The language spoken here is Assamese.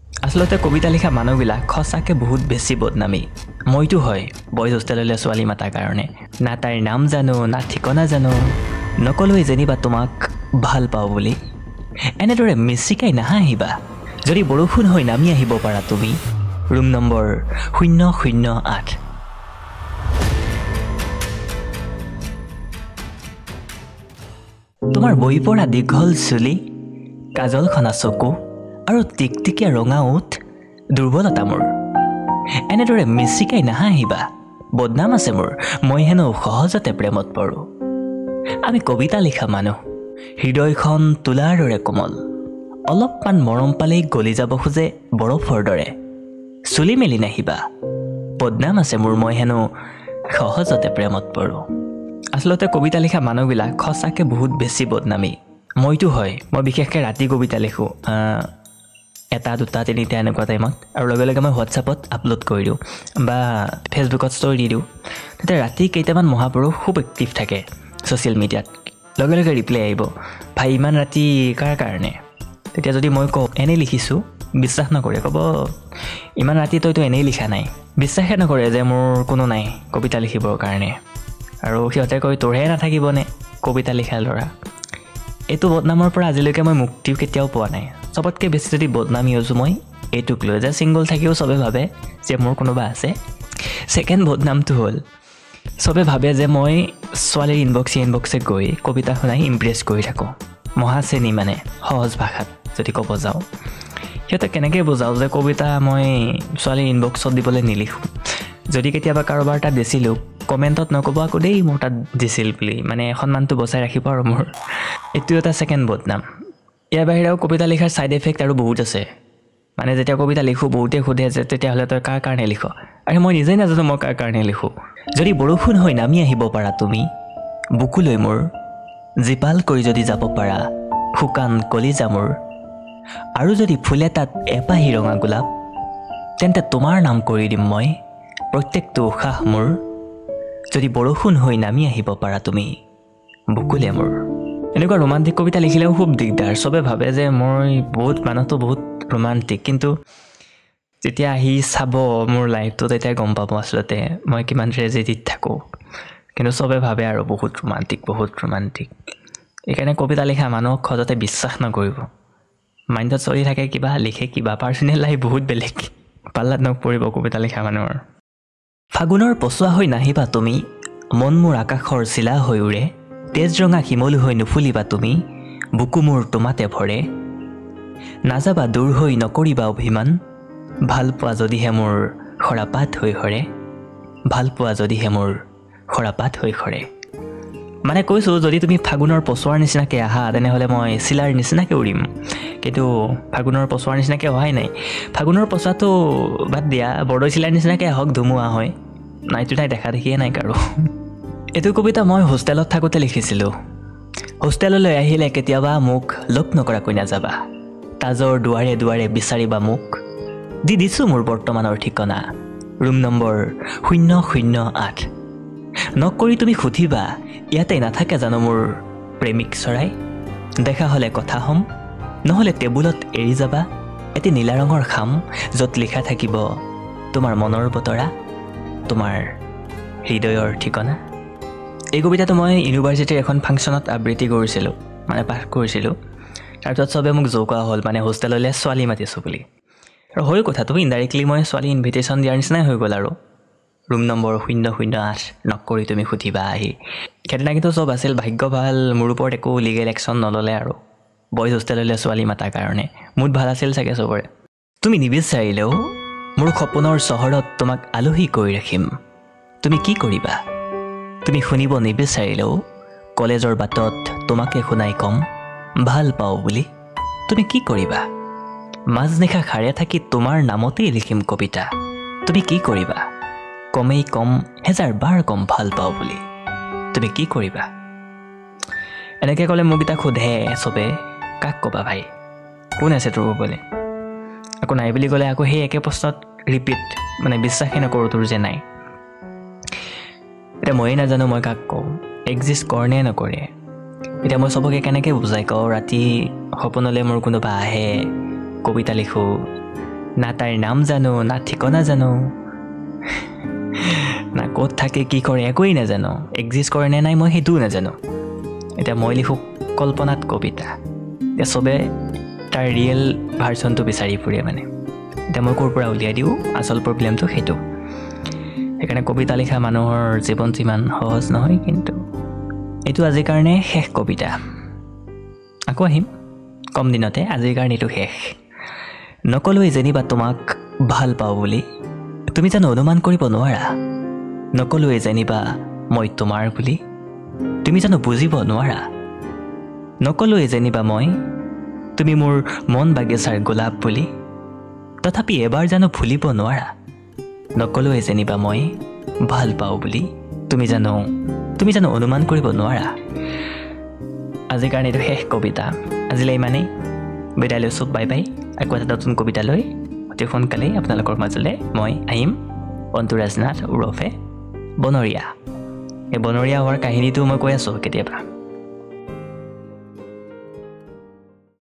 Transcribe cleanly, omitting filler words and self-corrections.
আচলতে কবিতা লিখা মানুহবিলাক সঁচাকৈ বহুত বেছি বদনামী। মইতো হয় বইজ হোষ্টেললৈ ছোৱালী মাতাৰ কাৰণে না তাইৰ নাম জানো, না ঠিকনা জানো, নক'লোৱেই যেনিবা তোমাক ভাল পাওঁ বুলি। এনেদৰে মিচিকাই নাহাঁহিবা। যদি বৰষুণ হৈ নামি আহিব পাৰা তুমি, ৰুম নম্বৰ 008। তোমাৰ বৈ পৰা দীঘল চুলি, কাজলখনা চকু আৰু টিকটিকীয়া ৰঙা ওঁঠ দুৰ্বলতা মোৰ। এনেদৰে মিচিকাই নাহাঁহিবা, বদনাম আছে মোৰ, মই হেনো সহজতে প্ৰেমত পৰোঁ। আমি কবিতা লিখা মানুহ, হৃদয়খন তোলাৰ দৰে কোমল, অলপমান মৰম পালেই গলি যাব খোজে বৰফৰ দৰে। চুলি মেলি নাহিবা, বদনাম আছে মোৰ, মই হেনো সহজতে প্ৰেমত পৰোঁ। আচলতে কবিতা লিখা মানুহবিলাক সঁচাকৈ বহুত বেছি বদনামী। মইতো হয়, মই বিশেষকৈ ৰাতি কবিতা লিখোঁ, 1, 2, 3 এনেকুৱা টাইমত, আৰু লগে লগে মই হোৱাটছআপত আপলোড কৰি দিওঁ বা ফেচবুকত ষ্টৰি দি দিওঁ। তেতিয়া ৰাতি কেইটামান মহাপুৰুষ খুব এক্টিভ থাকে ছ'চিয়েল মিডিয়াত, লগে লগে ৰিপ্লাই আহিব, ভাই ইমান ৰাতি কাৰ কাৰণে? তেতিয়া যদি মই কওঁ এনেই লিখিছোঁ, বিশ্বাস নকৰে, ক'ব ইমান ৰাতি তইতো এনেই লিখা নাই। বিশ্বাসে নকৰে যে মোৰ কোনো নাই কবিতা লিখিবৰ কাৰণে, আৰু সিহঁতে কয় তোৰহে নাথাকিবনে কবিতা লিখা ল'ৰা। এইটো বদনামৰ পৰা আজিলৈকে মই মুক্তিও কেতিয়াও পোৱা নাই। চবতকৈ বেছি যদি বদনামী হৈছোঁ মই এইটোক লৈ, যে ছিংগল থাকিও চবে ভাবে যে মোৰ কোনোবা আছে। ছেকেণ্ড বদনামটো হ'ল চবে ভাবে যে মই ছোৱালীৰ ইনবক্সে গৈ কবিতা শুনাই ইমপ্ৰেছ কৰি থাকোঁ, মহাচেনী মানে সহজ ভাষাত যদি ক'ব যাওঁ। সিহঁতে কেনেকৈ বুজাওঁ যে কবিতা মই ছোৱালীৰ ইনবক্সত দিবলৈ নিলিখোঁ। যদি কেতিয়াবা কাৰোবাৰ তাত দিছিলোঁ, কমেণ্টত নক'ব আকৌ দেই মোৰ তাত দিছিল বুলি, মানে সন্মানটো বচাই ৰাখিব আৰু মোৰ। এইটো এটা ছেকেণ্ড বদনাম। ইয়াৰ বাহিৰেও কবিতা লিখাৰ ছাইড এফেক্ট আৰু বহুত আছে। মানে যেতিয়া কবিতা লিখোঁ বহুতেই সোধে যে তেতিয়াহ'লে তই কাৰ কাৰণে লিখ? আৰে মই নিজেই নাজানো মই কাৰ কাৰণে লিখোঁ। যদি বৰষুণ হৈ নামি আহিব পাৰা তুমি বুকুলৈ মোৰ, জীপাল কৰি যদি যাব পাৰা শুকান কলিজা মোৰ, আৰু যদি ফুলে তাত এপাহি ৰঙা গোলাপ, তেন্তে তোমাৰ নাম কৰি দিম মই প্ৰত্যেকটো উশাহ মোৰ। যদি বৰষুণ হৈ নামি আহিব পাৰা তুমি বুকুলে মোৰ। এনেকুৱা ৰোমান্টিক কবিতা লিখিলেও খুব দিগদাৰ। চবে ভাবে যে মই বহুত মানুহটো বহুত ৰোমান্টিক, কিন্তু যেতিয়া আহি চাব মোৰ লাইফটো তেতিয়া গম পাব আচলতে মই কিমান ট্ৰেজেডিত থাকোঁ। কিন্তু চবে ভাবে আৰু বহুত ৰোমান্টিক, বহুত ৰোমান্টিক। সেইকাৰণে কবিতা লিখা মানুহক সহজতে বিশ্বাস নকৰিব। মাইণ্ডত চলি থাকে কিবা, লিখে কিবা, পাৰ্চনেল লাইফ বহুত বেলেগ। পাল্লাত নপৰিব কবিতা লিখা মানুহৰ। ফাগুনৰ পচোৱা হৈ নাহিবা তুমি, মন মোৰ আকাশৰ চিলা হৈ উৰে, তেজ ৰঙা শিমলু হৈ নুফুলিবা তুমি, বুকু মোৰ তোমাতে ভৰে। নাযাবা দূৰ হৈ নকৰিবা অভিমান, ভালপোৱা যদিহে মোৰ সৰাপাত হৈ সৰে, ভালপোৱা যদিহে মোৰ সৰাপাত হৈ সৰে। মানে কৈছোঁ, যদি তুমি ফাগুনৰ পচোৱাৰ নিচিনাকৈ আহা তেনেহ'লে মই চিলাৰ নিচিনাকৈ উৰিম। কিন্তু ফাগুনৰ পচোৱাৰ নিচিনাকৈ অহাই নাই। ফাগুনৰ পচোৱাটো বাদ দিয়া, বৰদৈ চিলাৰ নিচিনাকৈ আহক, ধুমুহা হয়। নাইতো নাই, দেখা দেখিয়ে নাই কাৰো। এইটো কবিতা মই হোষ্টেলত থাকোঁতে লিখিছিলোঁ। হোষ্টেললৈ আহিলে কেতিয়াবা মোক লগ নকৰাকৈ নাযাবা, তাজৰ দুৱাৰে দুৱাৰে বিচাৰিবা মোক। দি দিছোঁ মোৰ বৰ্তমানৰ ঠিকনা, ৰুম নম্বৰ 008। নক কৰি তুমি সুধিবা, ইয়াতে নাথাকে জানো মোৰ প্ৰেমিক চৰাই? দেখা হ'লে কথা হ'ম, নহ'লে টেবুলত এৰি যাবা এটি নীলা ৰঙৰ খাম, য'ত লিখা থাকিব তোমাৰ মনৰ বতৰা, তোমাৰ হৃদয়ৰ ঠিকনা। এই কবিতাটো মই ইউনিভাৰ্চিটিৰ এখন ফাংচনত আবৃত্তি কৰিছিলোঁ, মানে পাঠ কৰিছিলোঁ। তাৰপিছত চবে মোক জোকোৱা হ'ল, মানে হোষ্টেললৈ ছোৱালী মাতিছোঁ বুলি। আৰু হয় কথাটো, ইনডাইৰেক্টলি মই ছোৱালী ইনভিটেশ্যন দিয়াৰ নিচিনাই হৈ গ'ল আৰু। ৰুম নম্বৰ 008 নক কৰি তুমি সুধিবা আহি। সেইদিনা কিন্তু চব আছিল, ভাগ্য ভাল মোৰ ওপৰত একো লিগেল একশ্যন নল'লে আৰু বইজ হোষ্টেললৈ ছোৱালী মাতাৰ কাৰণে। মুড ভাল আছিল চাগে চবৰে। তুমি নিবিচাৰিলেও মোৰ সপোনৰ চহৰত তোমাক আলহী কৰি ৰাখিম। তুমি কি কৰিবা? তুমি শুনিব নিবিচাৰিলেও কলেজৰ বাটত তোমাকে শুনাই ক'ম ভাল পাওঁ বুলি। তুমি কি কৰিবা? মাজনিশা সাৰে থাকি তোমাৰ নামতেই লিখিম কবিতা। তুমি কি কৰিবা? কমেই কম, হেজাৰ বাৰ কম ভাল পাওঁ বুলি। তুমি কি কৰিবা? এনেকৈ ক'লে মোক এতিয়া সোধে চবে, কাক ক'বা ভাই, কোন আছে তোৰ ক'বলৈ? আকৌ নাই বুলি ক'লে আকৌ সেই একে প্ৰশ্নত ৰিপিট, মানে বিশ্বাসেই নকৰোঁ তোৰ যে নাই। এতিয়া ময়ে নাজানো মই কাক কওঁ, এক্সিষ্ট কৰে নকৰে। এতিয়া মই চবকে কেনেকৈ বুজাই কওঁ, ৰাতি সপোনলৈ মোৰ কোনোবা আহে, কবিতা লিখোঁ, না তাইৰ নাম জানো, না ঠিকনা জানো, না ক'ত থাকে কি কৰে একোৱেই নাজানো, এক্সিষ্ট কৰে নে নাই মই সেইটোও নাজানো। এতিয়া মই লিখোঁ কল্পনাত কবিতা, এতিয়া চবে তাৰ ৰিয়েল ভাৰ্চনটো বিচাৰি ফুৰে মানে। এতিয়া মই ক'ৰ পৰা উলিয়াই দিওঁ, আচল প্ৰব্লেমটো সেইটো। সেইকাৰণে কবিতা লিখা মানুহৰ জীৱনটো ইমান সহজ নহয়। কিন্তু এইটো আজিৰ কাৰণে শেষ কবিতা, আকৌ আহিম কম দিনতে, আজিৰ কাৰণে এইটো শেষ। নক'লোৱেই যেনিবা তোমাক ভাল পাওঁ বুলি, তুমি জানো অনুমান কৰিব নোৱাৰা। নক'লোৱেই যেনিবা মই তোমাৰ বুলি, তুমি জানো বুজিব নোৱাৰা। নক'লোৱেই যেনিবা মই তুমি মোৰ মন বাগিচাৰ গোলাপ বুলি, তথাপি এবাৰ জানো ভুলিব নোৱাৰা। নক'লোৱেই যেনিবা মই ভাল পাওঁ বুলি, তুমি জানো অনুমান কৰিব নোৱাৰা। আজিৰ কাৰণে এইটো শেষ কবিতা, আজিলৈ ইমানেই, বিদায় লৈছোঁ, বাই বাই। আকৌ এটা নতুন কবিতা লৈ অতি সোনকালেই আপোনালোকৰ মাজলৈ মই আহিম। অন্তুৰাজ নাথ ওৰফে বনৰীয়া। এই বনৰীয়া হোৱাৰ কাহিনীটো মই কৈ আছোঁ কেতিয়াবা।